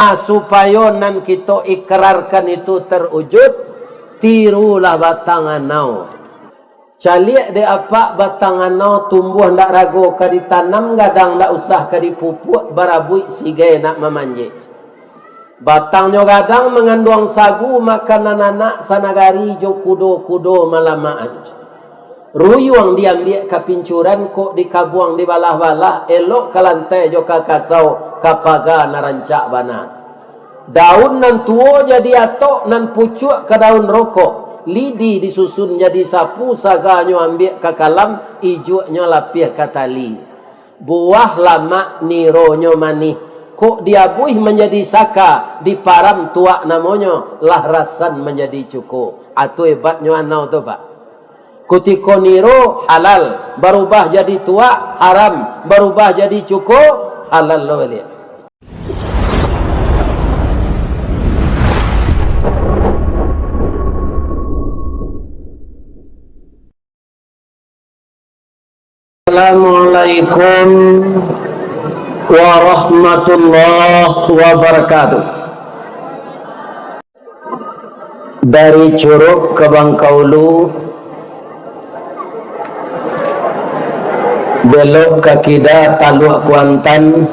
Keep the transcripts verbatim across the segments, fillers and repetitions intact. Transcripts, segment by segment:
Supayo nan kito ikrarkan itu terwujud, tirulah batang anau. Caliak dek apak batang anau tumbuah ndak rago ka ditanam, gadang ndak usah ka dipupuak, barabuik sigai nak mamanjek. Batangnyo gadang manganduang sagu, makanan anak sanagari jo kudo-kudo malamakan. Ruyuang diambiak ka pincuran, kok dikabuang dibalah-balah, elok ka lantai jo ka kasau, ka paga nan rancak bana. Daun nan tuo jadi atok, nan pucuak ka daun rokok, lidi disusun jadi sapu, saganyo ambiak ka kalam, ijuaknyo lapiah ka tali. Buah lamak nironyo manih, kok diabuih manjadi saka, diparam tuak namonyo, lah rasan manjadi cuko. Atu hebatnyo anau tu, Pak. Kutiko niro, halal, barubah jadi tuak, haram, barubah jadi cuko, halal lo baliak. Assalamualaikum warahmatullahi wabarakatuh. Dari Curug ka Bangkaulu, belok ka kida Taluak Kuantan,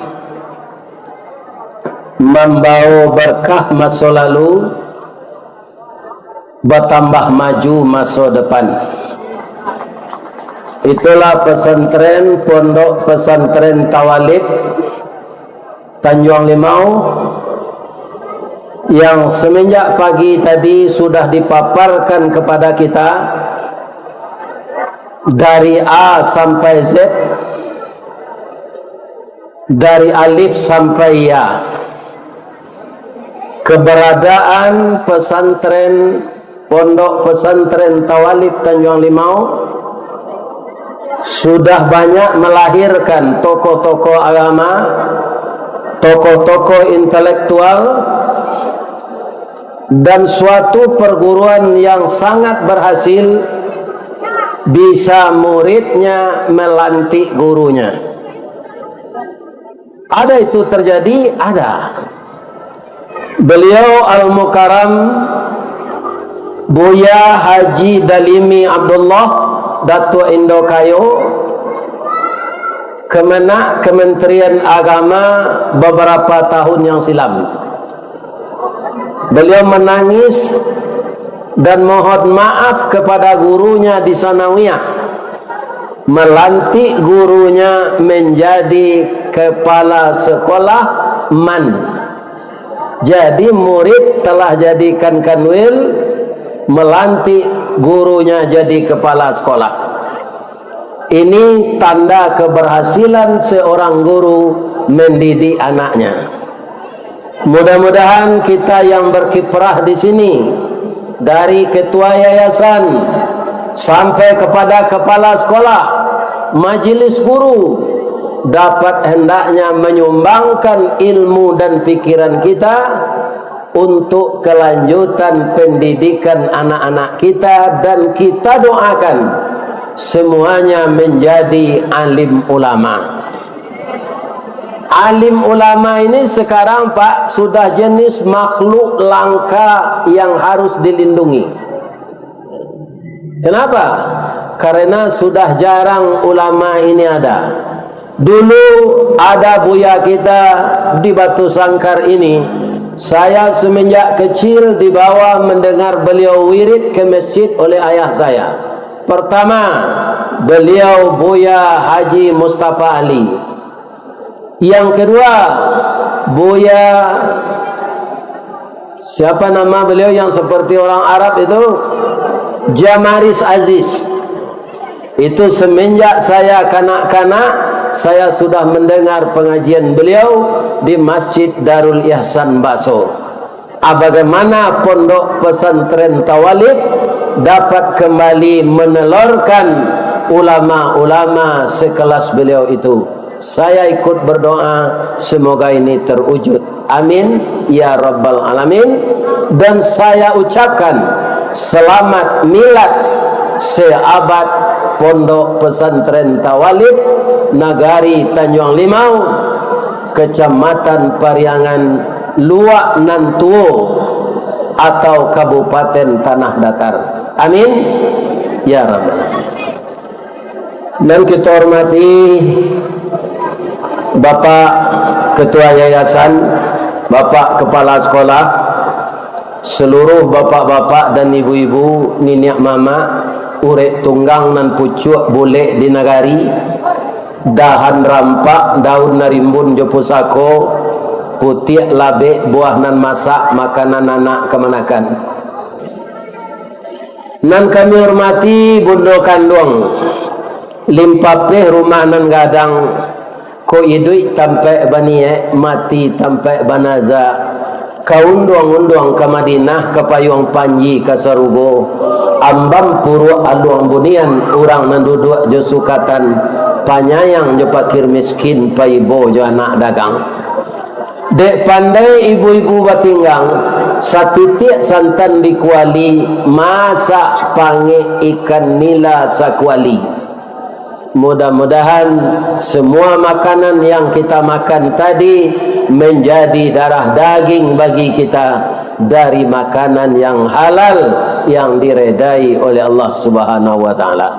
mambawa berkah maso lalu, batambah maju maso depan. Itulah pesantren, Pondok Pesantren Tawalib Tanjuang Limau, yang semenjak pagi tadi sudah dipaparkan kepada kita, dari A sampai Z, dari alif sampai ya. Keberadaan pesantren, Pondok Pesantren Tawalib Tanjuang Limau, sudah banyak melahirkan tokoh-tokoh agama, tokoh-tokoh intelektual, dan suatu perguruan yang sangat berhasil, bisa muridnya melantik gurunya. Ada itu terjadi? Ada. Beliau Al-Mukarram Buya Haji Dalimi Abdullah, Datuak Indo Kayo, Kemenag Kementerian Agama beberapa tahun yang silam. Beliau menangis dan mohon maaf kepada gurunya di Sanawiyah, melantik gurunya menjadi kepala sekolah MAN. Jadi, murid telah jadikan Kanwil, melantik gurunya jadi kepala sekolah. Ini tanda keberhasilan seorang guru mendidik anaknya. Mudah-mudahan kita yang berkiprah di sini, dari ketua yayasan sampai kepada kepala sekolah, majelis guru, dapat hendaknya menyumbangkan ilmu dan pikiran kita untuk kelanjutan pendidikan anak-anak kita, dan kita doakan semuanya menjadi alim ulama. Alim ulama ini sekarang, Pak, sudah jenis makhluk langka yang harus dilindungi. Kenapa? Karena sudah jarang ulama ini ada. Dulu ada buya kita di Batu Sangkar ini, saya semenjak kecil dibawa mendengar beliau wirid ke masjid oleh ayah saya. Pertama, beliau Buya Haji Mustafa Ali. Yang kedua, Buya, siapa nama beliau yang seperti orang Arab itu? Jamaris Aziz. Itu semenjak saya kanak-kanak, saya sudah mendengar pengajian beliau di Masjid Darul Ihsan Baso. Ah, bagaimana Pondok Pesantren Tawalib dapat kembali menelorkan ulama-ulama sekelas beliau itu? Saya ikut berdoa, semoga ini terwujud. Amin, ya rabbal alamin. Dan saya ucapkan selamat milad seabad Pondok Pesantren Tawalib, Nagari Tanjuang Limau, Kecamatan Pariangan, Luak Nan Tuo atau Kabupaten Tanah Datar. Amin, ya rabbal alamin. Nan kito hormati Bapak Ketua Yayasan, Bapak Kepala Sekolah, seluruh bapak-bapak dan ibu-ibu, niniak mamak, urek tunggang nan pucuak bulek di nagari, dahan rampak, daun narimbun jo pusako, putiak labek, buah nan masak, makanan anak kamanakan. Nan kami hormati Bundo Kanduang, limpapeh rumah nan gadang, ko iduik tampaik baniaik, mati tampaik banaza, ka unduang-unduang ka Madinah, ka payuang panji ka sarugo, ambam puruak aluang bunian, urang nan duduak jo sukatan, panyayang jo pakir miskin, paibo jo anak dagang. Dek pandai ibu-ibu batinggang, satitiak santan di kuali, masak pangek ikan nila sakuali. Mudah-mudahan semua makanan yang kita makan tadi menjadi darah daging bagi kita dari makanan yang halal, yang diredai oleh Allah Subhanahu wa Ta'ala.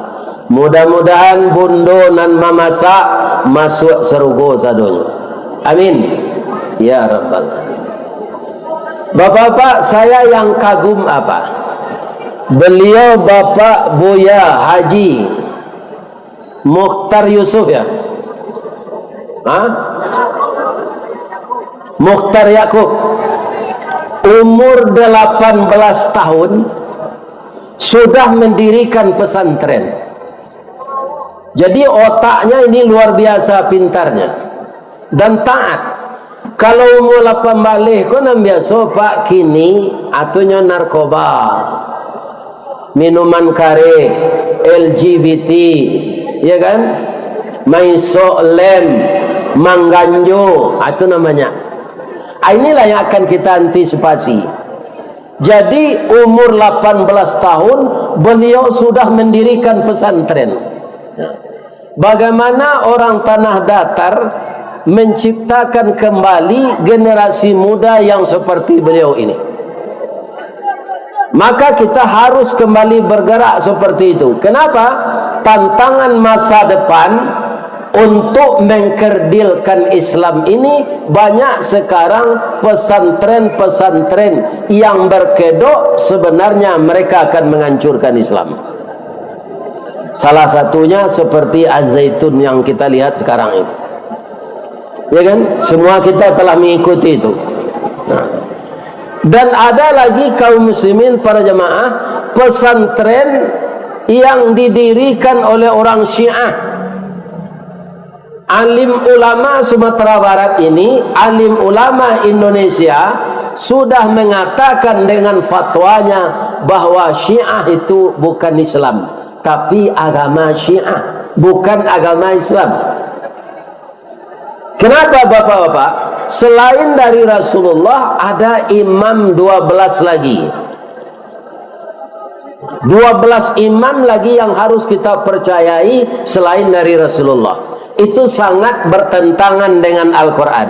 Mudah-mudahan bundo nan mamasak masuak sarugo sadonyo. Amin, ya rabbal alamin. Bapak-bapak, saya yang kagum apa? Beliau Bapak Buya Haji Mukhtar Yusuf, ya? Hah? Mukhtar Yakub. Umur delapan belas tahun, sudah mendirikan pesantren. Jadi, otaknya ini luar biasa pintarnya dan taat. Kalau umur lapan baleh ko nan biaso, Pak, kini atunyo narkoba, minuman kareh, L G B T, ya kan? Maisok lem, mangganjo, ah, itu namanya. Ah, inilah yang akan kita antisipasi. Jadi, umur lapan belas tahun, beliau sudah mendirikan pesantren. Bagaimana orang Tanah Datar menciptakan kembali generasi muda yang seperti beliau ini? Maka kita harus kembali bergerak seperti itu. Kenapa? Tantangan masa depan untuk mengkerdilkan Islam ini, banyak sekarang pesantren-pesantren yang berkedok, sebenarnya mereka akan menghancurkan Islam. Salah satunya seperti Az-Zaitun yang kita lihat sekarang ini. Ya kan? Semua kita telah mengikuti itu. Nah. Dan ada lagi, kaum muslimin, para jamaah, pesantren yang didirikan oleh orang Syiah. Alim ulama Sumatera Barat ini, alim ulama Indonesia, sudah mengatakan dengan fatwanya bahwa Syiah itu bukan Islam, tapi agama Syiah, bukan agama Islam. Kenapa, Bapak-bapak? Selain dari Rasulullah, ada imam dua belas lagi. Dua belas imam lagi yang harus kita percayai selain dari Rasulullah. Itu sangat bertentangan dengan Al-Quran.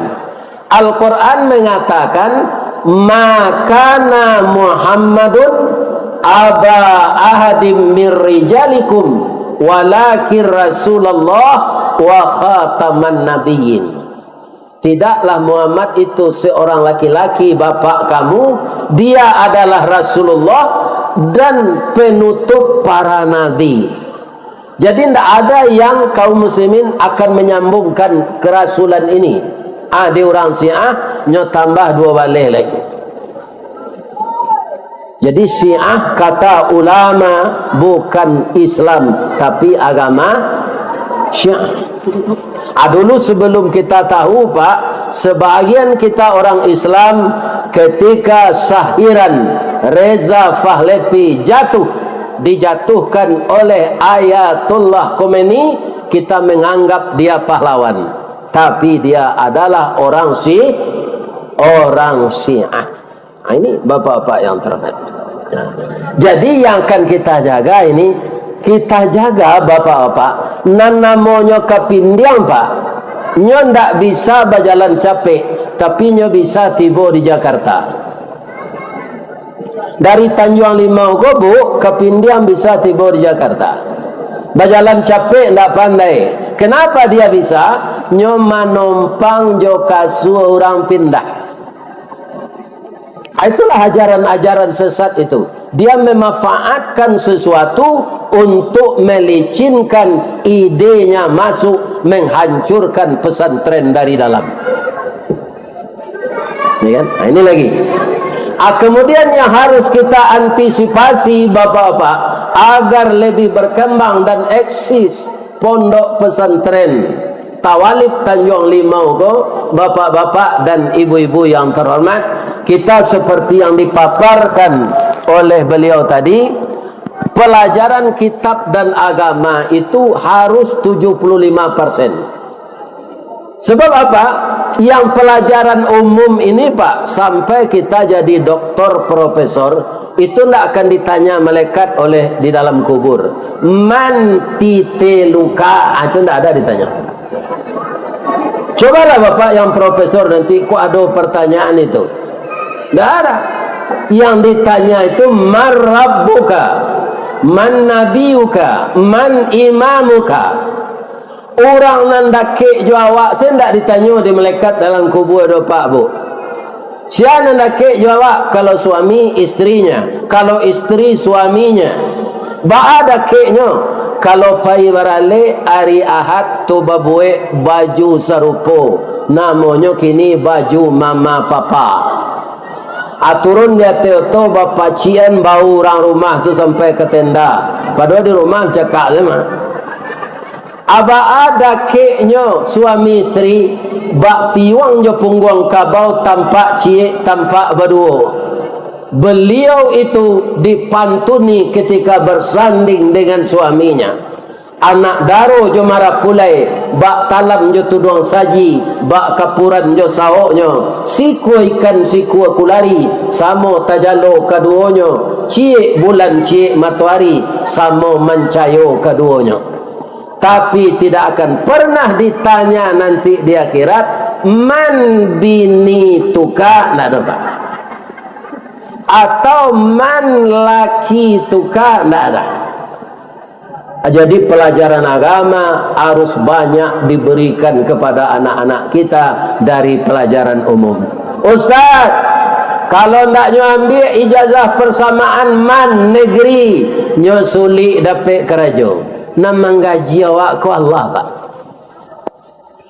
Al-Quran mengatakan, "Ma kana Muhammadun aba ahadim min rijalikum, walakin Rasulullah wa khataman nabiyyin." Tidaklah Muhammad itu seorang laki-laki bapak kamu, dia adalah Rasulullah dan penutup para nabi. Jadi, ndak ada yang kaum muslimin akan menyambungkan kerasulan ini. Ah, di urang Syiah, nyo tambah dua baleh lagi. Jadi, Syiah, kata ulama, bukan Islam, tapi agama Syiah. Ah, dulu sebelum kita tahu, Pak, sebahagian kita orang Islam, ketika sahiran Reza Fahlevi jatuh, dijatuhkan oleh Ayatullah Khomeini, kita menganggap dia pahlawan. Tapi dia adalah orang Syi-, orang Syiah. Nah, ini bapak-bapak yang terhormat. Nah, jadi yang akan kita jaga ini, kita jaga bapak-bapak. Nan namonyo kapindiang, Pak. Nyo ndak bisa bajalan capek, tapi nyo bisa tibo di Jakarta. Dari Tanjuang Limau ko, Bu, ka Pindiang bisa tibo di Jakarta. Bajalan capek ndak pandai. Kenapa dia bisa? Nyo manompang jo kasua urang pindah. Itulah ajaran-ajaran sesat itu. Dia memanfaatkan sesuatu untuk melicinkan idenya masuk, menghancurkan pesantren dari dalam. Ya kan? Nah, ini lagi. Ah, kemudian yang harus kita antisipasi, Bapak-bapak, agar lebih berkembang dan eksis pondok pesantren Tawalib Tanjuang Limau ko, bapak-bapak dan ibu-ibu yang terhormat, kita seperti yang dipaparkan oleh beliau tadi, pelajaran kitab dan agama itu harus tujuh puluh lima persen. Sebab apa? Yang pelajaran umum ini, Pak, sampai kita jadi doktor, profesor, itu ndak akan ditanya malaikat oleh di dalam kubur. "Man titeluka?" Ah, itu ndak ada ditanya. Cobalah Bapak yang profesor nanti, kok ada pertanyaan itu? Ndak ada. Yang ditanya itu, "Man rabbuka? Man nabiyuka? Man imamuka?" Urang nan dakek jo awak se ndak ditanyo di malaikat dalam kubua do, Pak, Bu. Sia nan dakek jo awak? Kalau suami, istrinya. Kalau istri, suaminya. Baa dakeknyo? Kalau pai baralek ari Ahad tu babuek baju sarupo, namonyo kini baju mama papa. Aturun di ateh oto, bapacikan bau urang rumah tu sampai ka tenda. Padahal di rumah cakak se mah. Baa dakeknyo suami istri, bak tiuang jo pungguang kabau, tampak ciek, tampak baduo. Beliau itu dipantuni ketika bersanding dengan suaminya. Anak daro jo marapulai, bak talam jo tuduang saji, bak kapuran jo saoknyo, sikua ikan sikua kulari, samo tajalo kaduonyo, ciek bulan ciek matoari, samo mancayo kaduonyo. Tapi tidak akan pernah ditanya nanti di akhirat, "Man bini tuka?" Ndak ada, Pak. Atau "Man laki tuka?" Ndak ada. Jadi, pelajaran agama harus banyak diberikan kepada anak-anak kita dari pelajaran umum. "Ustaz, kalau ndak nyo ambiak ijazah persamaan MAN negeri, nyo sulik dapek karajo." Nan manggaji awak ko Allah, Pak.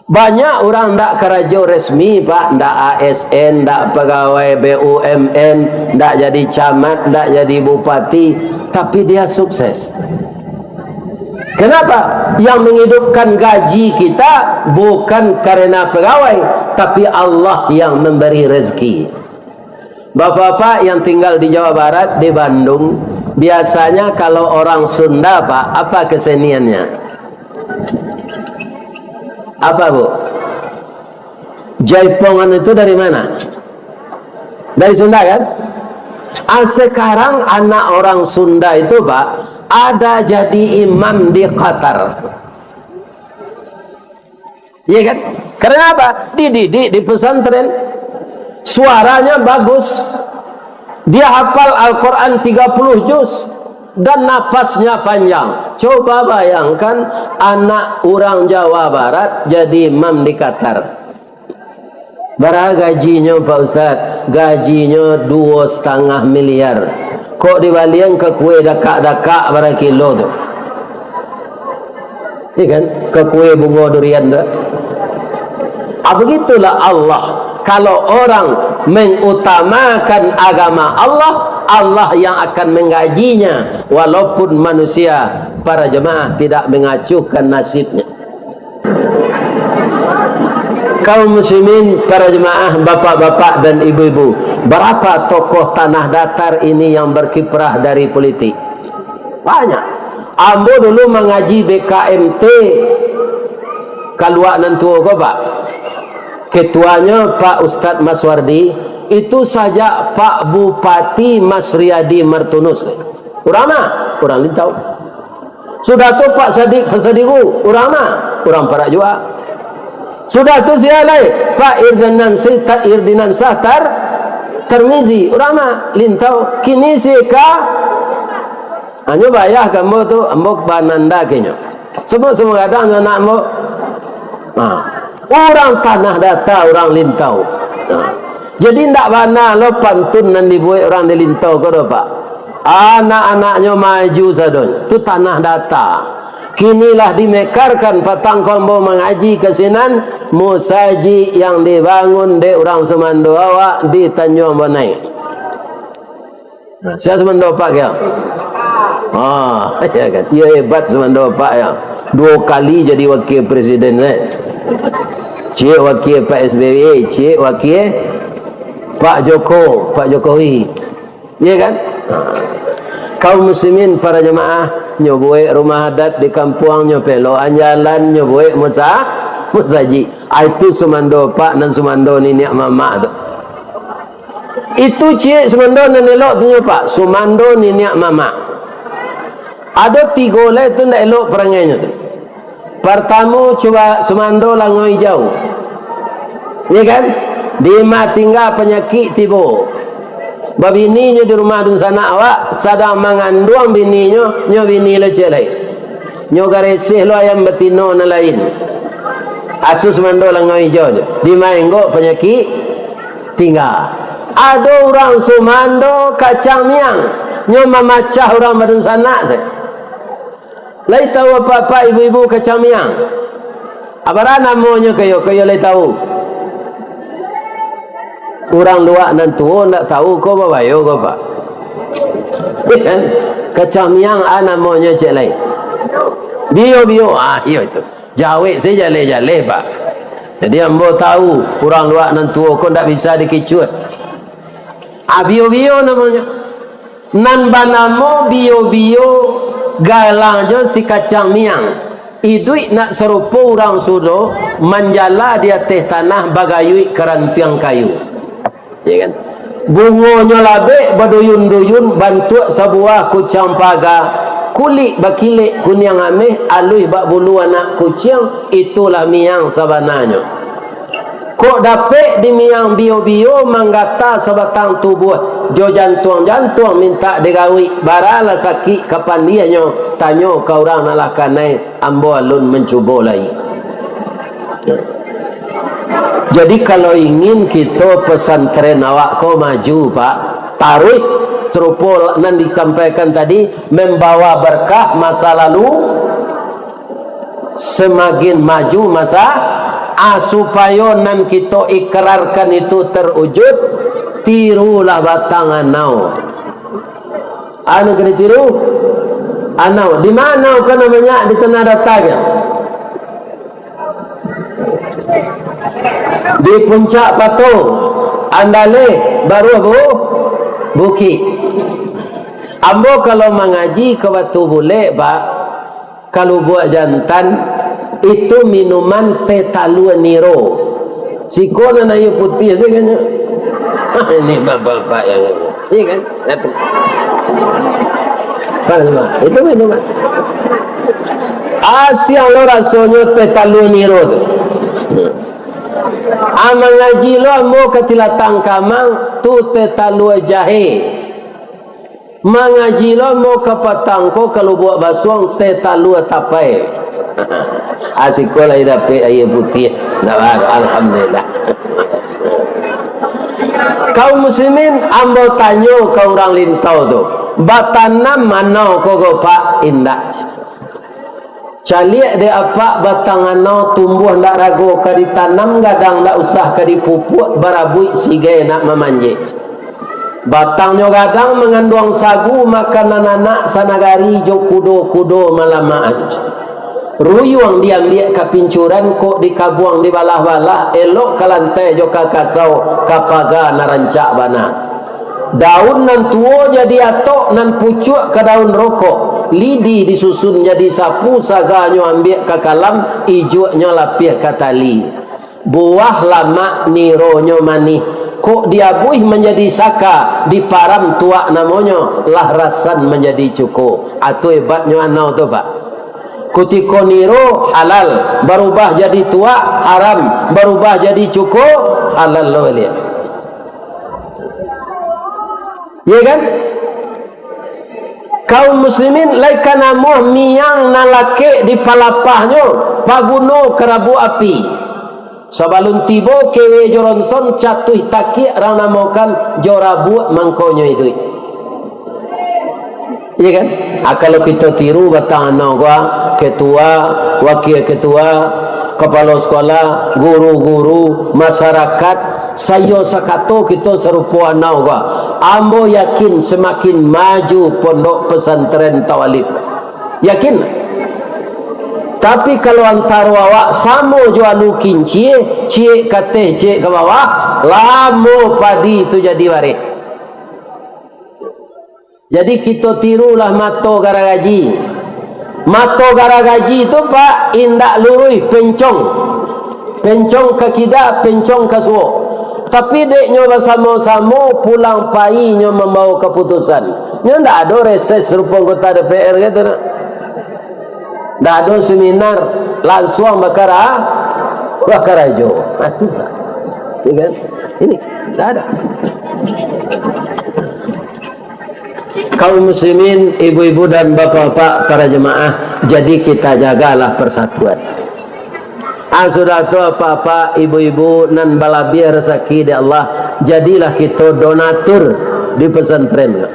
Banyak urang ndak karajo resmi, Pak, ndak A S N, ndak pegawai B U M N, ndak jadi camat, ndak jadi bupati, tapi dia sukses. Kenapa? Yang menghidupkan gaji kita bukan karena pegawai, tapi Allah yang memberi rezeki. Bapak-bapak yang tinggal di Jawa Barat, di Bandung, biasanya kalau orang Sunda, Pak, apa keseniannya? Apa, Bu? Jaipongan itu dari mana? Dari Sunda, kan? Ah, sekarang anak orang Sunda itu, Pak, ada jadi imam di Qatar. Iya kan? Karena apa? Dididik di pesantren. Suaranya bagus. Dia hafal Al-Quran tiga puluh juz. Dan napasnya panjang. Coba bayangkan, anak urang Jawa Barat jadi imam di Qatar. Bara gajinyo, Pak Ustaz? Gajinyo duo satangah miliar. Kok dibalian ka kue dakak-dakak bara kilo tu? Iya kan? Ka kue bungo durian tu. Ah, begitulah Allah. Kalau orang mengutamakan agama Allah, Allah yang akan menggajinya, walaupun manusia, para jemaah, tidak mengacuhkan nasibnya. Kaum muslimin, para jemaah, bapak-bapak dan ibu-ibu, berapa tokoh Tanah Datar ini yang berkiprah dari politik? Banyak. Ambo dulu mangaji B K M T, Kaluak Nan Tuo ko, Pak. Ketuanyo Pak Ustadz Maswardi, itu sajak Pak Bupati Masriadi Martunus. Urang ma? Urang Lintau. Sudah tu Pak Sadik Pasadiru, urang ma? Urang Parak jua. Sudah tu sia lai, Pak Irdinan Sah, Irdinan Sah Tar-, Tirmizi, urang ma, Lintau. Kini si ka, hanyo bayah ka ambo tu, ambo bananda kenyo. Samo-samo gadang jo anak ambo. Ha. Urang Tanah Data, urang Lintau. Ha. Jadi ndak bana lo pantun nan dibuek urang di Lintau ko doh, Pak. Anak-anaknyo maju sadonyo. Tu Tanah Data. Kini lah dimekarkan, patang ko ambo mangaji ka sinan, musajik yang dibangun dek urang sumando awak di Tanjuang Bonai. Nah, sia sumando Pak kah? Ah, ya kan? Iyo hebat sumando Pak ya. Duo kali jadi wakil presiden, eh. Ciek wakil Pak S B Y, ciek wakil Pak Joko, Pak Jokowi. Iya kan? Ha. Kaum muslimin, para jamaah, nyo buek rumah adat di kampuang, nyo pelokan jalan, nyo buek musa-, musajik. Ah, itu sumando Pak nan sumando niniak mamak tu. Itu ciek sumando nan elok tu nyo, Pak. Sumando niniak mamak. Ado tigo lai tu ndak elok parangainyo tu. Partamo, cubo sumando langau ijau. Iya kan? Di ma tingga panyakik tibo. Babininyo di rumah dunsanak awak, sadang manganduang bininyo, nyo bini lo ciek lai. Nyo gareseh lo ayam batino nan lain. Atu sumando langau ijau tu. Di ma enggok panyakik tingga. Ado urang sumando kacang miang, nyo mamacah urang badunsanak se. Lai tahu apak-apak, ibu-ibu, kacang miang? Abara namonyo kayo, kayo lai tahu? Urang luak nan tuo ndak tahu ko babayo ko, Pak. Kacang miang a namonyo ciek lai? Bio-bio, ah, iyo itu. Jawek se jaleh-jaleh, Pak. Jadi ambo tahu, urang luak nan tuo ko ndak bisa dikicuah. Ah, bio-bio namonyo. Nan banamo bio-bio, galangnyo si kacang miang. Iduik nak sarupo urang sudo, manjala di ateh tanah bagayuik karantiang kayu. Ya kan? Bungonyo labek baduyun-duyun, bantuak sabuah kucang paga, kulik bakilek kuniang ameh, aluih bak bulu anak kuciang, itulah miang sabananyo. Kok dapek di miang bio-bio, manggata sabatang tubuah, jo jantuang-jantuang mintak digawik, baralah sakik kapandiahnyo, tanyo ka urang nan lah kanai, ambo alun mancubo lai. Jadi, kalau ingin kito pesantren awak ko maju, Pak, taruih sarupo nan disampaikan tadi, membawa berkah masa lalu, semakin maju masa, ah, supayo nan kito ikrarkan itu terwujud, tirulah batang anau. Anu ka ditiru? Anau. Di ma anau ko nan banyak di Tanah Data ko? Di Puncak Pato, Andaleh, Baruah Bu-, Bukik. Ambo kalau mangaji ka Batu Bulek, Pak, ka Lubuak Jantan, itu minuman teh talua niro. Siko nan aia putiah se kan nyo. Ini bapak-bapak yang ini. Iya kan? Lihat tu. Itu minuman. Asia lo rasonyo teh talua niro tu. Ah, mangaji lo ambo ka Tilatang Kamang, tu teh talua jahe. Mangaji lo ambo ka patang ko ka Lubuak Basuang, teh talua tapai. Ah, siko lai dapek aia putiah. Nah, baru, alhamdulillah. Kaum muslimin, ambo tanyo ka urang Lintau tu, batanam anau ko, ko, Pak? Indak. Caliak dek apak batang anau tumbuah ndak rago ka ditanam, gadang ndak usah ka dipupuak, barabuik sigai nak mamanjek. Batangnyo gadang manganduang sagu, makanan anak sanagari jo kudo-kudo malamaan. Ruyuang diambiak ka pincuran, kok dikabuang dibalah-balah, elok ka lantai jo ka kasau, ka paga nan rancak bana. Daun nan tuo jadi atok, nan pucuak ka daun rokok, lidi disusun jadi sapu, saganyo ambiak ka kalam, ijuaknyo lapiah ka tali. Buah lamak nironyo manih, kok diabuih manjadi saka, diparam tuak namonyo, lah rasan manjadi cuko. Atu hebatnyo anau tu, Pak. Kutiko niro, halal. Barubah jadi tuak, haram. Barubah jadi cuko, halal lo baliak. Iya kan? Kaum muslimin, lai ka namuah miang nan lakek di palapahnyo, paguno ka rabuak api. Sabalun tibo kewe jo ronson, catuih takiak rang namokan jo rabuak mangkonyo iduik. Iya kan? Ah, kalau kito tiru batang anau ko, ah, ketua, wakil ketua, kapalo sekolah, guru-guru, masyarakat, saiyo sakato kito sarupo anau ko, ah, ambo yakin samakin maju Pondok Pesantren Tawalib. Yakin? Tapi kalau antaro awak samo jo alu kincia, ciek ka ateh, ciek ka bawah, lamo padi tu jadi bareh. Jadi, kito tirulah mato garagaji. Mato garagaji tu, Pak, indak luruih, pencong. Pencong ka kida, pencong ka suok. Tapi, dek nyo basamo-samo, pulang pai nyo mambawo kaputusan. Nyo ndak ado reses rupo anggota D P R gitu, nak. Ndak ado seminar, lansuang bakara-, bakarajo. Ha, tu lah. Ya kan? Ini, ndak ada. Kaum muslimin, ibu-ibu dan bapak-bapak, para jemaah, jadi kita jagalah persatuan. Ah, sudah tu, apak-apak, ibu-ibu, nan balabiah rasaki dek Allah, jadilah kito donatur di pesantren.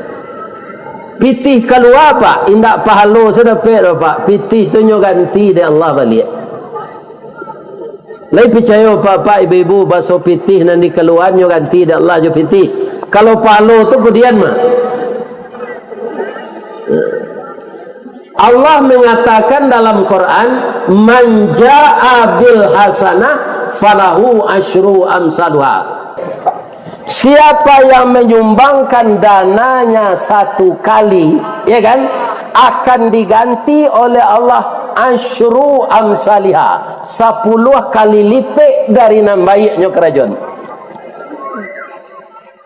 Pitih kalua, Pak, indak pahalo se dapek doh, Pak. Pitih tu nyo ganti dek Allah baliak. Lai picayo, Pak-pak, ibu-ibu, baso pitih nan dikaluan nyo ganti dek Allah jo pitih. Kalau pahalo tu kudian mah. Allah mengatakan dalam Quran, "Man jaa bil hasanah falahu asyru amsaluha." Siapa yang menyumbangkan dananya satu kali, ya kan, akan diganti oleh Allah asyru amsaliha, sapuluah kali lipek dari nan baiaknyo karajoan.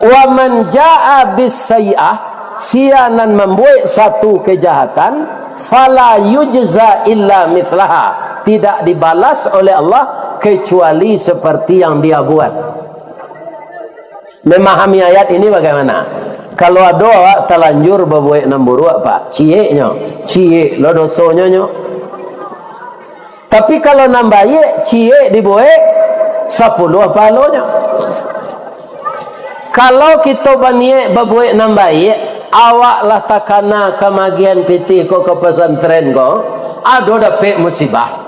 Wa man jaa bis sayyi'ah, sia nan mambuek satu kejahatan, fala yujza illa mithlaha, tidak dibalas oleh Allah kecuali seperti yang dia buat. Memahami ayat ini bagaimana? Kalau ado awak talanjur babuek nan buruak, Pak, cieknyo, ciek lo dosonyo nyo. Tapi kalau nan baiak, ciek dibuek, sapuluah pahalonyo. Kalau kito baniaik babuek nan baiak, awak lah takana ka magiahan pitih ko ka pesantren ko, ado dapek musibah.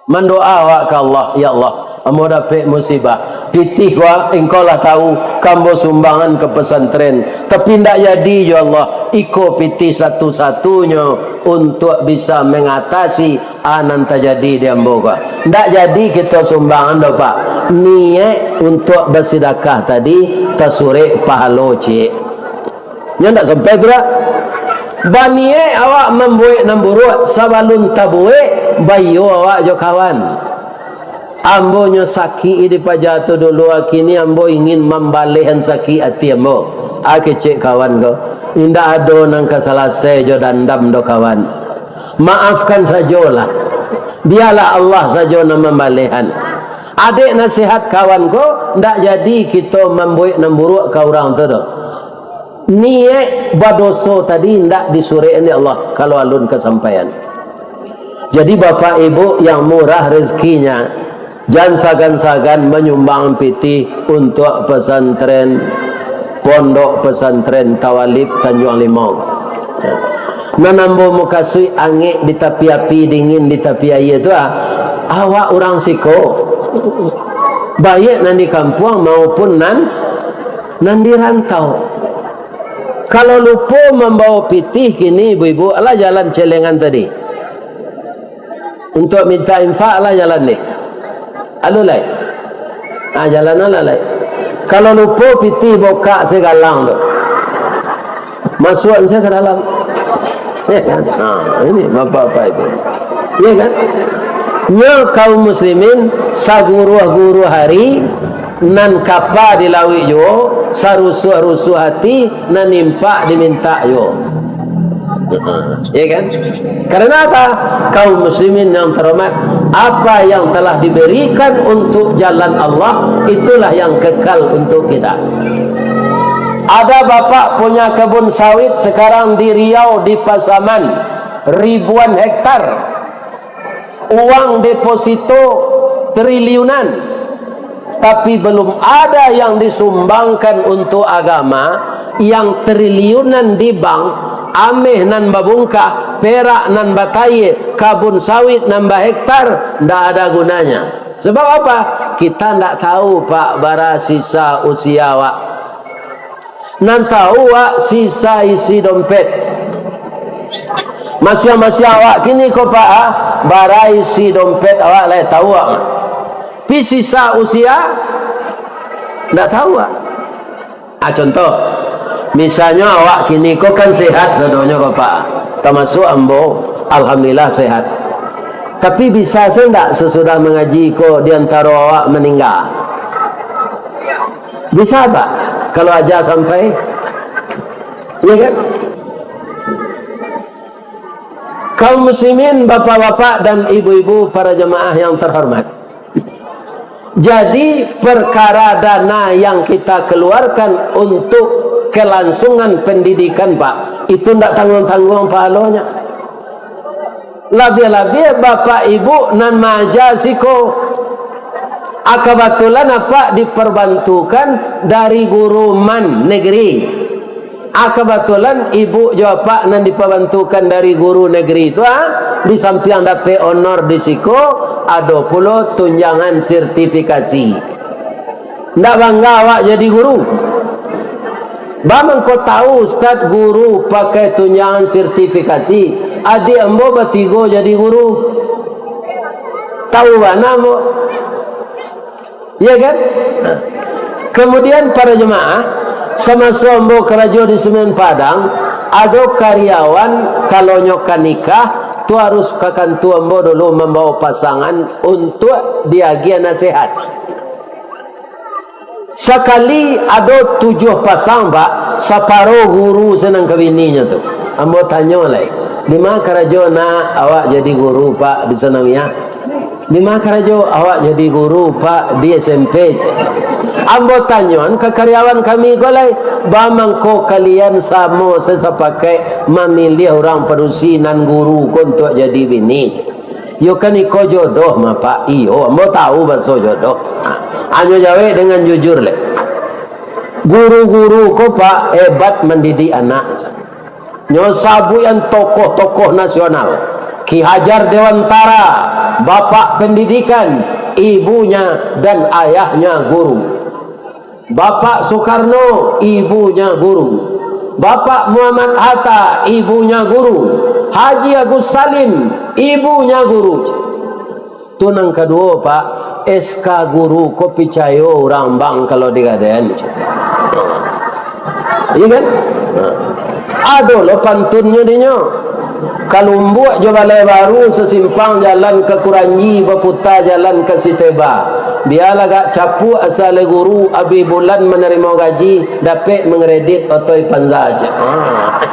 Mandoa awak ka Allah, "Ya Allah, ambo dapek musibah. Pitih ko, Engkau lah tahu, ka ambo sumbangan ka pesantren. Tapi ndak jadi jo Allah, iko pitih satu-satunyo untuak bisa mangatasi a nan tajadi di ambo ko." Ndak jadi kito sumbangan doh, Pak. Niaik untuak basidakah tadi tasurek pahalo ciek. Nyo ndak sampai tu dak? Baniaik awak mambuek nan buruak, sabalun tabuek, baiyo awak jo kawan. "Ambo nyo sakik di paja tu dulu, kini ambo ingin mambalehan sakik ati ambo." Ah, kecek kawan ko, "Indak ado nan ka salasai jo dandam doh, kawan. Maafkan sajolah. Bialah Allah sajo nan mambalehan." Adek nasihat kawan ko, ndak jadi kito mambuek nan buruak ka urang tu doh. Niaik badoso tadi indak disurek dek Allah, kalau alun kasampaian. Jadi, Bapak Ibu yang murah rezekinya, jan sagan-sagan manyumbang pitih untuak pesantren, Pondok Pesantren Tawalib Tanjuang Limau. Nan ambo mukasuik angek di tapi api, dingin di tapi aia tu, ah, awak urang siko. Baiak nan di kampuang maupun nan, nan di rantau. Kalau lupo mambawa pitih kini, ibu-ibu, alah jalan celengan tadi. Untuak minta infak, alah jalan ni. Alun lai. Ah, jalan alah lai. Kalau lupo pitih bokak se galang tu. Masuak se ka dalam. Ya kan? Ha, ini bapak-bapak ibu. Ya kan? Nyo kaum muslimin, saguruah-guruah ari, nan kapa di lauik juo, sarusuah-rusuah ati, nan impak dimintak juo. Ya kan? Karena apa? Kaum muslimin yang terhormat, apa yang telah diberikan untuk jalan Allah, itulah yang kekal untuk kita. Ada bapak punya kebun sawit sekarang di Riau, di Pasaman, ribuan hektar. Uang deposito triliunan, tapi belum ada yang disumbangkan untuk agama. Yang triliunan di bank, ameh nan babungkah, perak nan batayie, kabun sawit nan bahektar, ndak ada gunanya. Sebab apa? Kita ndak tahu, Pak, bara sisa usia awak. Nan tahu awak sisa isi dompet. Masiang-masiang awak kini ko, Pak, ah, bara isi dompet awak lai tahu awak. Pi sisa usia, ndak tahu awak. Ah, contoh, misalnyo awak kini ko kan sehat sadonyo ko, Pak. Tamasuak ambo, alhamdulillah sehat. Tapi bisa se ndak sasudah mangaji ko di antaro awak maningga? Bisa, Pak, kalau aja sampai. Ya kan? Kaum muslimin, bapak-bapak dan ibu-ibu, para jemaah yang terhormat. Jadi, perkara dana yang kita keluarkan untuk kelangsungan pendidikan, Pak, itu ndak tangguang-tangguang pahalonyo. Labiah-labiah bapak ibu nan maaja siko. Ah, kabatulan apak diperbantukan dari guru man negeri. Ah, kabatulan ibu jo apak nan dipabantukan dari guru negeri tu, ah, di sampiang dapek honor di siko, ado pulo tunjangan sertifikasi. Ndak bangga awak jadi guru? Ba mangko tahu, Ustaz, guru pakai tunjangan sertifikasi? Adiak ambo batigo jadi guru. Tahu bana ambo. Iya kan? Nah. Kemudian, para jemaah, samaso ambo karajo di Semen Padang, ado karyawan, kalau nyo ka nikah, tu harus ka kantua ambo dulu mambawa pasangan untuk diagiah nasihat. Sakali ado tujuah pasang, Pak, saparo guru se nan ka bininyo tu. Ambo tanyo lai, "Di ma karajo nak awak jadi guru, Pak, di sanawiyah?" "Di ma karajo awak jadi guru, Pak, di S M P?" cek. Ambo tanyoan ka karyawan kami ko lai, "Ba mangko kalian samo se sapakaik mamiliah urang padusi nan guru ko untuak jadi bini?" cek. "Yo kan iko jodoh mah, Pak." "Iyo, ambo tahu baso jodoh." Ha, hanyo jawek dengan jujur lai. Guru-guru ko, Pak, hebat mandidik anak. Nyo sabuikan tokoh-tokoh nasional. Ki Hajar Dewantara, bapak pendidikan, ibunya dan ayahnya guru. Bapak Soekarno, ibunya guru. Bapak Muhammad Hatta, ibunya guru. Haji Agus Salim, ibunya guru. Tu nan kaduo, Pak, S K guru ko picayo urang bang kalau digadaian. Iya kan? Nah. Ado lo pantunnyo dinyo. Kalumbuak jo Balai Baru, sasimpang jalan ka Kuranji, baputa jalan ka Siteba. Bialah agak capuak asa lai guru, abih bulan manarimo gaji, dapek mangredit otoi panza. Ha,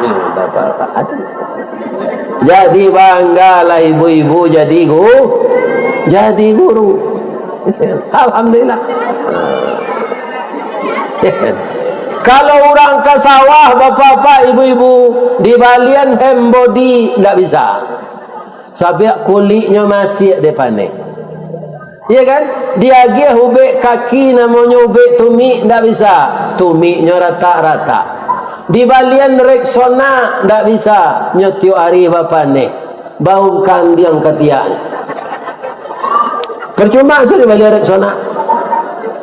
ini bapak-bapak. Jadi banggalah ibu-ibu jadi gu-, jadi guru. Alhamdulillah. Kalau urang ka sawah, bapak-bapak, ibu-ibu, dibalian hand body, ndak bisa. Sabab kuliknyo masiak dek paneh. Iya kan? Diagiah ubek kaki, namonyo ubek tumik, ndak bisa. Tumiknyo ratak-ratak. Dibalian Rexona, ndak bisa. Nyo tiok ari bapaneh. Baun kandiang katiak. Percuma sajo balian Rexona.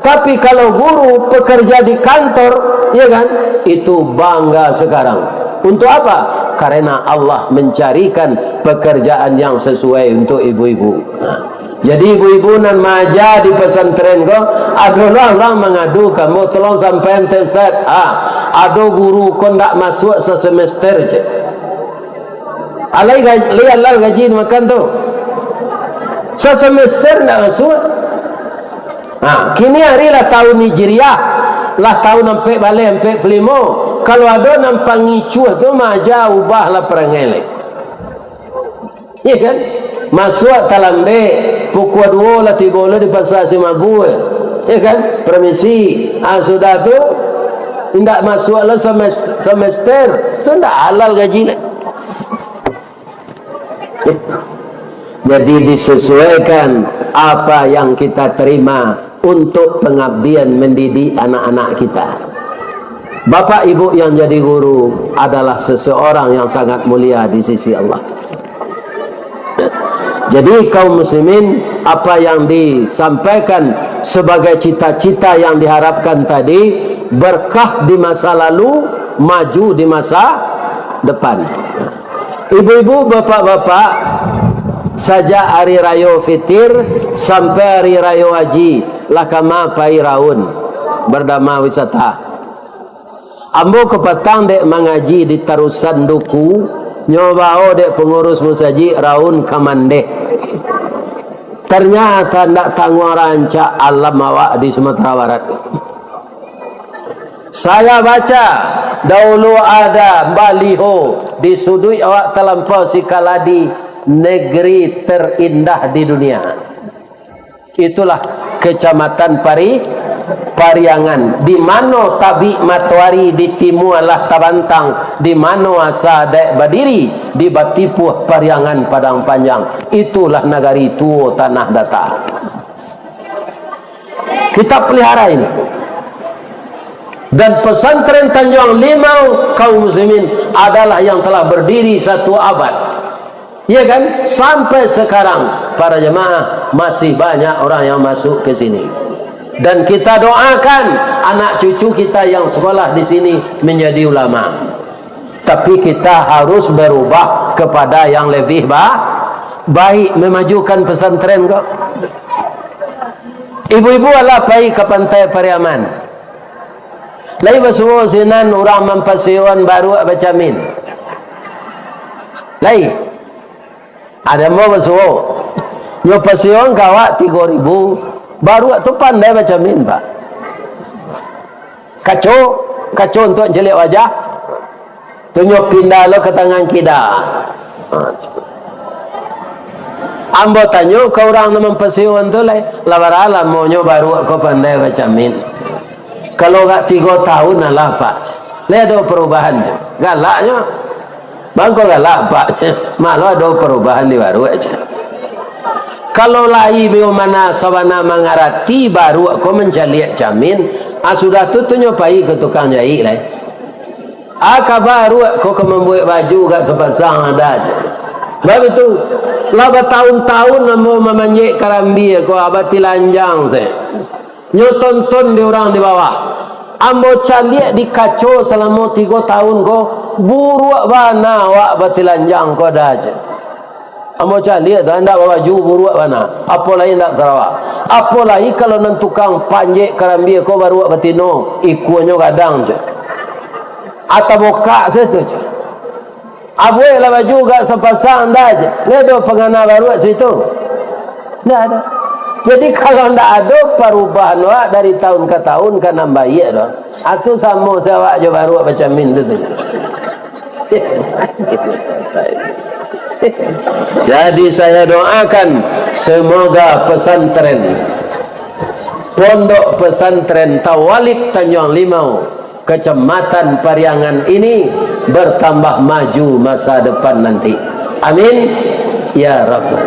Tapi kalau guru pekerja di kantor, ya kan, itu bangga sekarang. Untuk apa? Karena Allah mencarikan pekerjaan yang sesuai untuk ibu-ibu. Nah, jadi ibu-ibu nan maaja di pesantren ko, adolah urang mangadu ka ambo, "Tolong sampaian, Ustaz, ah, ado guru ko ndak masuak sasemester," cek. Alai ga-, lai alah gaji dimakan tu. Sasemester ndak masuak. Ha, kini ari lah tahun Hijriah, lah tahun ampek baleh ampek puluah limo. Kalau ado nan pangicuah tu, maja ubahlah parangai lai. Iya kan? Masuak talambek, pukua duo lah tibo lo di Pasa Simabu. Iya kan? Permisi. Ah, sudah tu, indak masuak lo semes-, semester, tu indak halal gaji lai. Jadi, disesuaikan apa yang kita terima untuk pengabdian mendidik anak-anak kita. Bapak ibu yang jadi guru adalah seseorang yang sangat mulia di sisi Allah. Jadi, kaum muslimin, apa yang disampaikan sebagai cita-cita yang diharapkan tadi, berkah di masa lalu, maju di masa depan. Ibu-ibu, bapak-bapak, sajak Hari Rayo Fitir sampai Hari Rayo Haji, lah kama pai raun, bardama wisata. Ambo kapatang dek mangaji di Tarusan Duku, nyo bao dek pangurus musajik raun ka Mandeh. Ternyata ndak tangguang rancak alam awak di Sumatera Barat. Saya baca, dahulu ada baliho di suduik awak talampau Sikaladi, negeri terindah di dunia. Itulah Kecamatan Pari-, Pariangan, di mano tabik matoari di timua lah tabantang, di mano asa adaik badiri, di Batipuah, Pariangan, Padang Panjang. Itulah nagari tuo, tanah data. Kita pelihara ini. Dan pesantren Tanjuang Limau, kaum muslimin, adalah yang telah berdiri satu abad. Iya kan? Sampai sekarang, para jemaah, masih banyak orang yang masuk ke sini. Dan kita doakan anak cucu kita yang sekolah di sini menjadi ulama. Tapi kita harus berubah kepada yang lebih ba-, baik, memajukan pesantren ko. Ibu-ibu alah pai ka Pantai Pariaman. Lai basuo sinan urang mampasiyoan baruak bacamin? Lai. Ado ambo basuo. Nyo pasiyoan ka awak tigo ribu. Baruak tu pandai bacamin, Pak. Kaco, kaco untuak mancaliak wajah. Tu nyo pindah lo ka tangan kida. Ha. Ambo tanyo ka urang nan mampasiyoan tu lai, lah bara lamonyo baruak ko pandai bacamin? Kalau agak tigo tahun alah, Pak. Lai ado parubahan tu? Galaknyo. Bang ko galak, Pak. Malah ado parubahan di baruak, ceh. Kalau lai bagaimana sabana mangarati baruak ko mancaliak camin, ah, sudah tu, tu nyo pai ka tukang jaik lai. Ah, ka baruak ko ka mambuek baju gak sapasang ado, ceh. Baitu, lah batahun-tahun ambo mamanjek karambia ko, ah, batilanjang se. Nyo tonton di urang di bawah. Ambo caliak di kaco salamo tigo tahun ko, buruak bana awak batilanjang ko ado, ceh. Ambo caliak tu, indak babaju buruak bana. Apo lai indak sarawa. Apo lai kalau nan tukang panjek karambia ko baruak batino, ikuanyo gadang, ceh. Atau bokak se tu, ceh. Abuih lah baju gak sapasang, ndak je. Lai ado pangana baruak situ? Ndak ado. Jadi, kalau ndak ado parubahan awak dari tahun ka tahun ka nan baiak tu, atu samo se awak jo baruak bacamin tu, tu. Jadi, saya doakan semoga pesantren, Pondok Pesantren Tawalib Tanjuang Limau, Kecamatan Pariangan ini bertambah maju masa depan nanti. Amin. Ya Rabbal.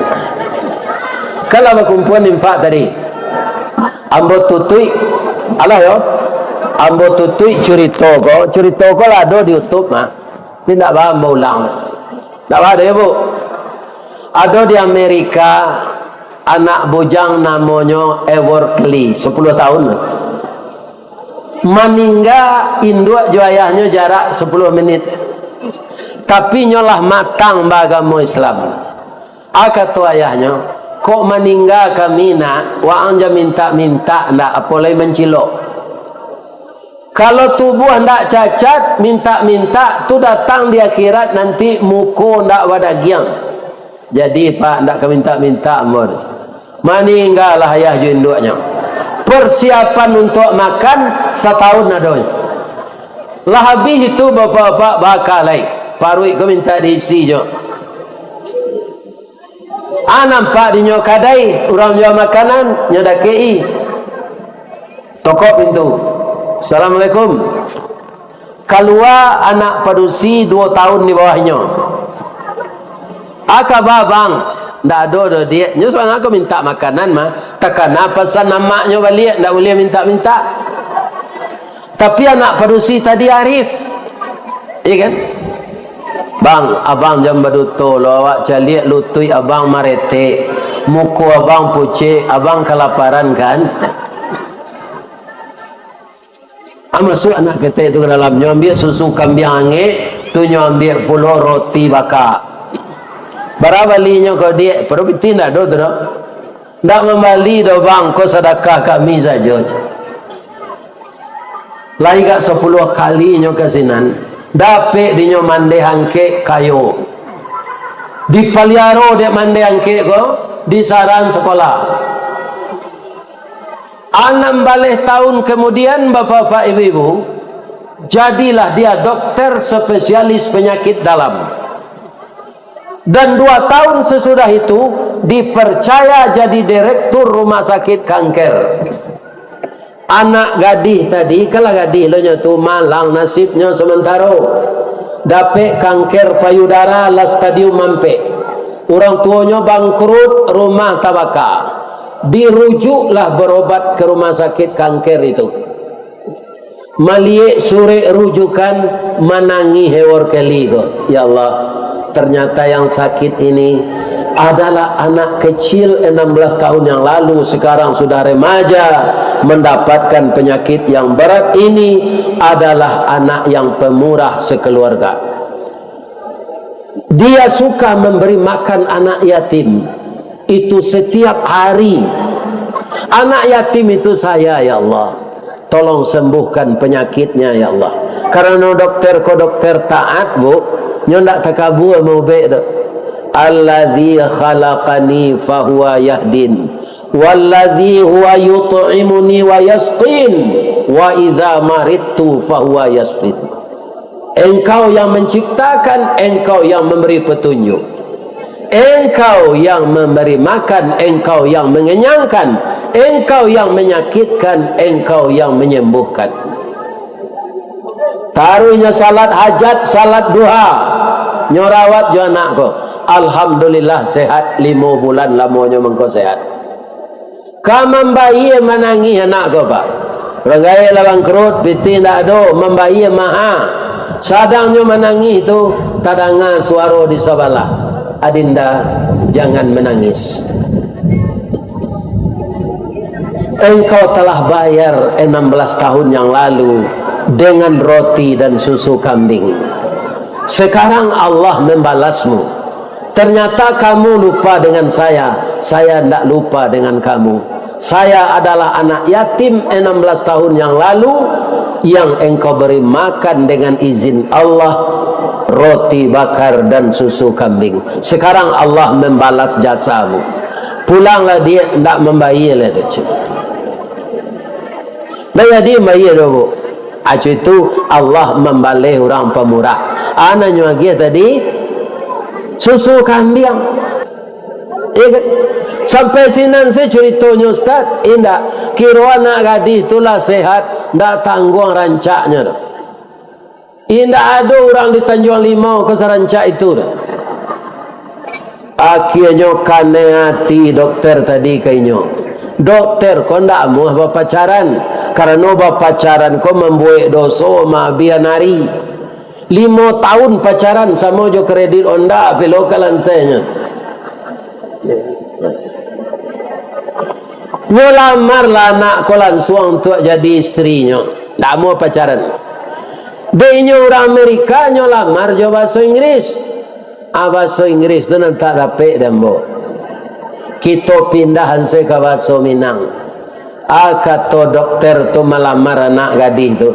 Kalau bakumpul infak tadi, ambo tutuik, alah yo, ambo tutuik curito ko, curito ko lah ado di YouTube mah. Tapi ndak ba ambo ulang. Ndak ba ado yo, Bu. Ado di Amerika, anak bujang namonyo Eworkly, sepuluh tahun. Maningga induak jo ayahnyo jarak sepuluh menit. Tapi nyo lah matang baagamo Islam. A, kato ayahnyo, "Kok maningga kami, nak, waang jan mintak-mintak ndak, apo lai mancilok. Kalau tubuah ndak cacat, mintak-mintak tu datang di akhirat nanti muko ndak badagiang." Jadi, Pak, ndak ka mintak-mintak ambo tu. Maninggalah ayah jo induaknyo. Persiapan untuak makan satahun adonyo. Lah abih itu, bapak-bapak, baa ka lai. Paruik ko mintak diisi jo. Ah, nampak dinyo kadai, urang jua makanan, nyo dakek-i. Tokok pintu. "Assalamualaikum." Kalua anak padusi duo taun di bawahnyo. "Ah, kaba, Bang?" "Ndak ado doh, Diak." Nyo sabananyo ko mintak makanan mah. Takana pasan amaknyo baliak, ndak buliah mintak-mintak. Tapi anak padusi tadi arif. Iya kan? "Bang, abang jan baduto lo, awak caliak lutuik abang maretek, muko abang pucek, abang kalaparan kan?" Ah, masuak anak ketek tu ka dalam, nyo ambiak susu kambiang angek, tu nyo ambiak pulo roti baka. "Bara balinyo ko, Diak?" "Pado pitih ndak ado tu doh." "Ndak mambali doh, Bang, ko sadakah kami sajo." Lai gak sapuluah kali nyo ka sinan, dapek dinyo mandeh angkek kayo. Dipaliaro dek mandeh angkek ko, disaran sakolah. Anam baleh taun kamudian, bapak-bapak, ibu-ibu, jadilah dia dokter spesialis penyakit dalam. Dan dua tahun sesudah itu, dipercaya jadi direktur rumah sakit kanker. Anak gadih tadi, kalah gadih lo nyo tu, malang nasibnyo samantaro. Dapek kanker payudara, lah stadium ampek. Urang tuonyo bangkrut, rumah tabaka. Dirujuklah berobat ke rumah sakit kanker itu. Maliek surek rujukan, manangih Howard Kelly ko. Ya Allah, ternyata yang sakit ini adalah anak kecil enam belas tahun yang lalu, sekarang sudah remaja, mendapatkan penyakit yang berat ini adalah anak yang pemurah sekeluarga. Dia suka memberi makan anak yatim itu setiap hari. Anak yatim itu saya, ya Allah. Tolong sembuhkan penyakitnya, ya Allah. Karano dokter ko dokter taat, Bu. Nyo ndak takabua maubek tu. "Alladzi khalaqani fahuwa yahdin, walladzi huwa yut'imuni wa yasqin, wa idza maridtu fahuwa yasfin." Engkau yang menciptakan, Engkau yang memberi petunjuk. Engkau yang memberi makan, Engkau yang mengenyangkan, Engkau yang menyakitkan, Engkau yang menyembuhkan. Taruihnyo salat hajat, salat duha. Nyo rawat jo anak ko. Alhamdulillah, sehat, limo bulan lamonyo mangko sehat. Ka mambayia manangih anak ko, Pak. Urang gaek lah bangkrut, pitih ndak ado, mambayia maha. Sadangnyo manangih tu, tadanga suaro di sabalah, "Adinda, jangan menangis. Engkau telah bayar enam belas tahun yang lalu dengan roti dan susu kambing. Sekarang Allah membalasmu. Ternyata kamu lupa dengan saya, saya ndak lupa dengan kamu. Saya adalah anak yatim enam belas tahun yang lalu, yang engkau beri makan dengan izin Allah, roti bakar dan susu kambing. Sekarang Allah membalas jasamu. Pulanglah, Diak, ndak mambayia lai tu." Ndak jadi mambayia doh, Bu. Acu itu Allah mambaleh urang pamurah. Ah, nan nyo agiah tadi, susu kambiang. Iya kan? Sampai sinan se curitonyo, Ustaz? Indak. Kiro anak gadih tu lah sehat, ndak tangguang rancaknyo tu. Indak ado urang di Tanjuang Limau ka sarancak itu doh. Akhianyo kanai ati dokter tadi ka inyo. Dokter ko ndak amuah bapacaran, karano bapacaran ko mambuek doso maabihan ari. Limo taun pacaran samo jo kredit Honda, pilo ka lansainyo. Nyo lamarlah anak ko lansuang untuak jadi istrinyo. Ndak amuah pacaran. Dek inyo urang Amerika, nyo lamar jo bahaso Inggris. Ah, bahaso Inggris tu nan tak dapek dek ambo. Kito pindah ansoi ka bahaso Minang. Ah, kato dokter tu malamar anak gadih tu.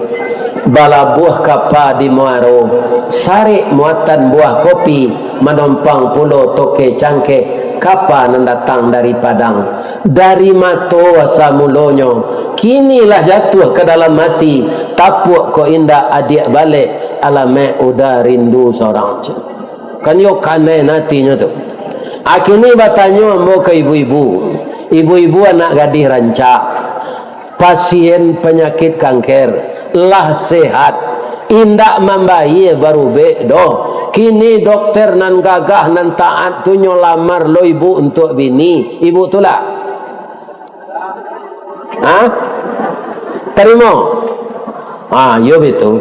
Balabuah kapa di muaro, sarek muatan buah kopi, manompang pulo toke cangkeh, Kapa nan datang dari Padang, dari mato asa mulonyo, kini lah jatuah ka dalam ati, tapuak kok indak adiak balek, alamaik uda rindu sorang. Kan yo kanai atinyo tu. Akini batanyo ambo ka ibu-ibu. Ibu-ibu anak gadih rancak. Pasien panyakik kanker lah sehat, indak mambayie barubek doh. Kini dokter nan gagah, nan taat tu nyo lamar lo ibu untuak bini. Ibu tulak? Ha? Tarimo? Ah, yo bitu.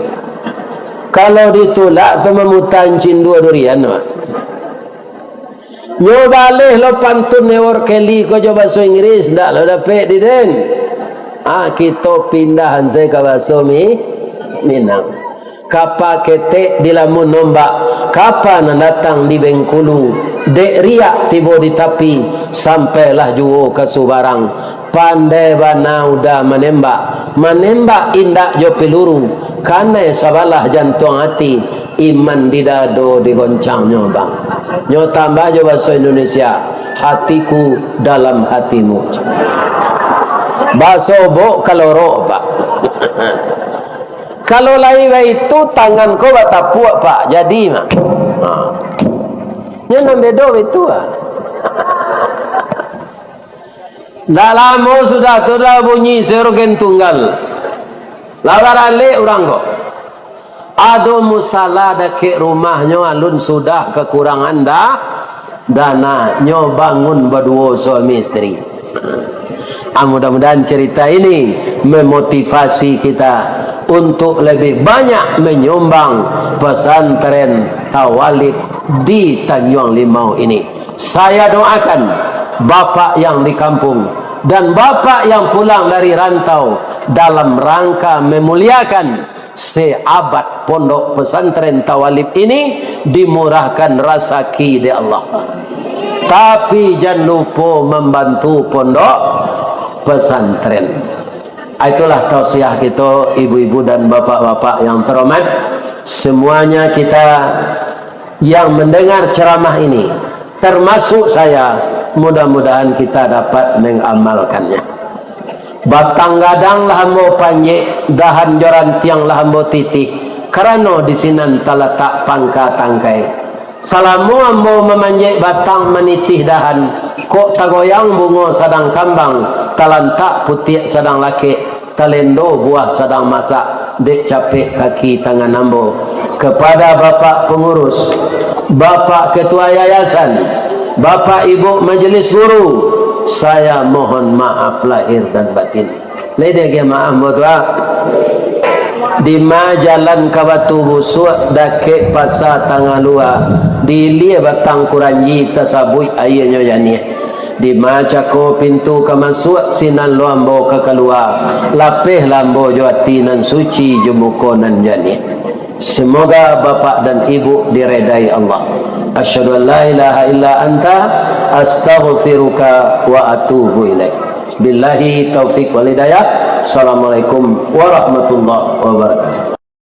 Kalau ditulak tu mamuta cindua durian, Mak. Nyo baleh lo pantun Howard Kelly ko jo baso Inggris, ndak lo dapek di den. Ah, kito pindah ansai ka baso Mi-, Minang. Kapa ketek dilamun ombak, kapa nan datang di Bengkulu, dek riak tibo di tapi, sampailah juo ka subarang. Pandai bana uda manembak, manembak indak jo piluru, kanai sabalah jantuang ati, iman di dado digoncangnyo, Bang. Nyo tambah jo baso Indonesia, hatiku dalam hatimu. Baso Obok kalorok, Pak. Kalau lai baitu, tangan ko batapuak, Pak, jadi, Mak. Ha. Nyo nan bedo baitu, ah. Ndak lamo sudah tu lah bunyi si orgen tunggal. Lah baralek urang ko. Ado musala dakek rumahnyo, alun sudah kakurangan da-, dana. Nyo bangun baduo suami isteri. Ah, mudah-mudahan cerita ini memotivasi kita untuk lebih banyak menyumbang pesantren Thawalib di Tanjuang Limau ini. Saya doakan bapak yang di kampung dan bapak yang pulang dari rantau dalam rangka memuliakan seabad Pondok Pesantren Thawalib ini dimurahkan rasaki dek Allah. Tapi jan lupo mambantu pondok pesantren. Itulah tausiah kito, ibu-ibu dan bapak-bapak yang terhormat. Semuanya kita yang mendengar ceramah ini, termasuk saya, mudah-mudahan kita dapat mengamalkannya. Batang gadang lah ambo panjek, dahan jo rantiang lah ambo titih, karano di sinan talatak pangka tangkai. Salamo ambo mamanjek batang, manitih dahan, kok tagoyang bungo sadang kambang, talantak putiak sadang lakek, talendo buah sadang masak, dek capek kaki tangan ambo. Kepada Bapak Pengurus, Bapak Ketua Yayasan, Bapak Ibu Majelis Guru, saya mohon maaf lahir dan batin. Lai diagiah maaf ambo tu, ah. Dima jalan ka Batu Busuak, dakek Pasa Tangah Lua, di ilia batang kuranji tasabuik aianyo janiah. Dima cako pintu ka masuak, sinan lo ambo ka kalua, lapehlah ambo jo ati nan suci, jo muko nan janiah. Semoga bapak dan ibu diredai Allah. Asyhadu an la ilaha illa anta, astaghfiruka wa atubu ilaik. Billahi taufik wal hidayah. Assalamualaikum warahmatullahi wabarakatuh.